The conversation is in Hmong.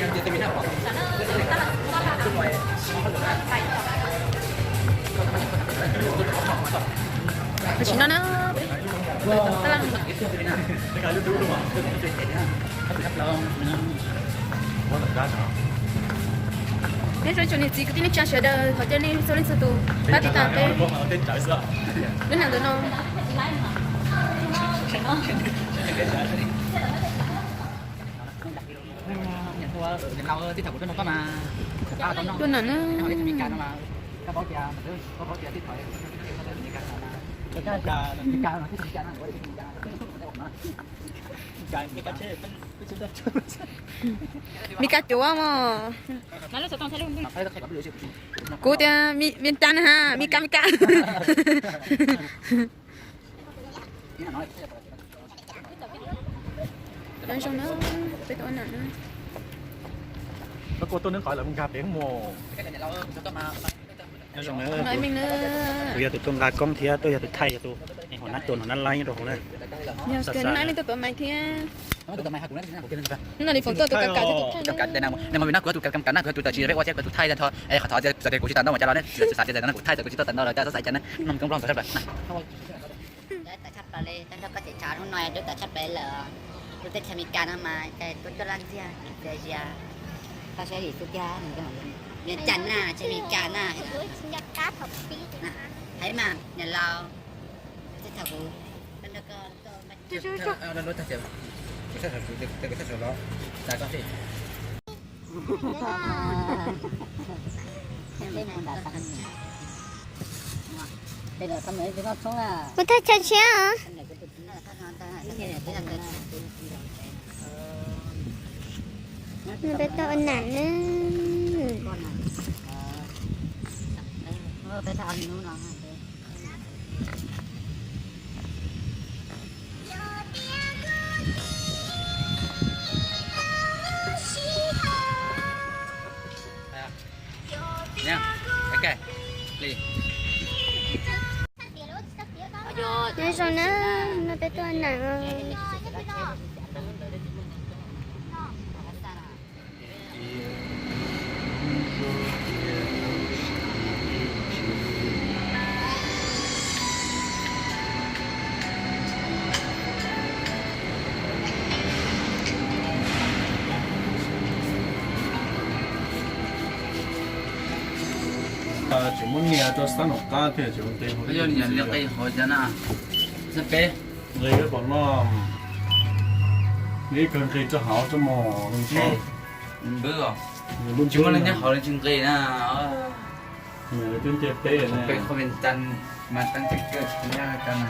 Tam sim no na, nyob zoo tsoom niam txiv kwv tij neej tsa sawv daws, thov caw nej txhua leej txhua tus pab tiv tam peb lub neej ntawm no. Tuaj na. Meskas cuav mog. Kuv tias Meskas na ha, Meskas Meskas. Nyob zoo na, peb tuaj ua nam na. Koj tuaj neb qhov lawv nkag pem mus. Nyob zoo na, kuv yog tus tuaj nqa koob thiab tuaj yog tus thaij yog tus hauv nab toos hauv nab laib nyob rau hauv na. Yog kawg nab leej tuaj tuav mais thiab. No li foom tuaj tus kam kam thiab tus thaij na. Kuv yog tus kam kam na, kuv yog tus tawm tsis peb ua thiab kuv yog tus thaij tho. Qhov thov tias kuv tsis tawm ntau mas cas los ne, xav tias txawm kuv thaij txawm kuv tsis tau tawm ntau los cas xav xav cas ne, no koob loj ntxhov sab plaws na. Tawm tshaj plaws li, tawm tshaj plaws li, lub teb chaws Amelikas no mas cas tuaj cuaj lab ntxiag, txias zias, tau saib li xwb tiag, Vias Cas na, tsis Amelikas na. Hais mas niam laus, txij thaum kuv Ua thaj chaw tshiab os. Peb tuaj ua nam na. Nyob zoo na, no peb tuaj ua nam. Tseem muab nias rau sab nraum qab thiab tseem ua nqi hauv. Nqi pom no, nqi kawg nqi rau hauv rau mos. Tsis muaj leej nyob hauv li tsis nqis na. Twb nce peb peb qhov ventana mas teeb tseem kawg tsis nyab ka na.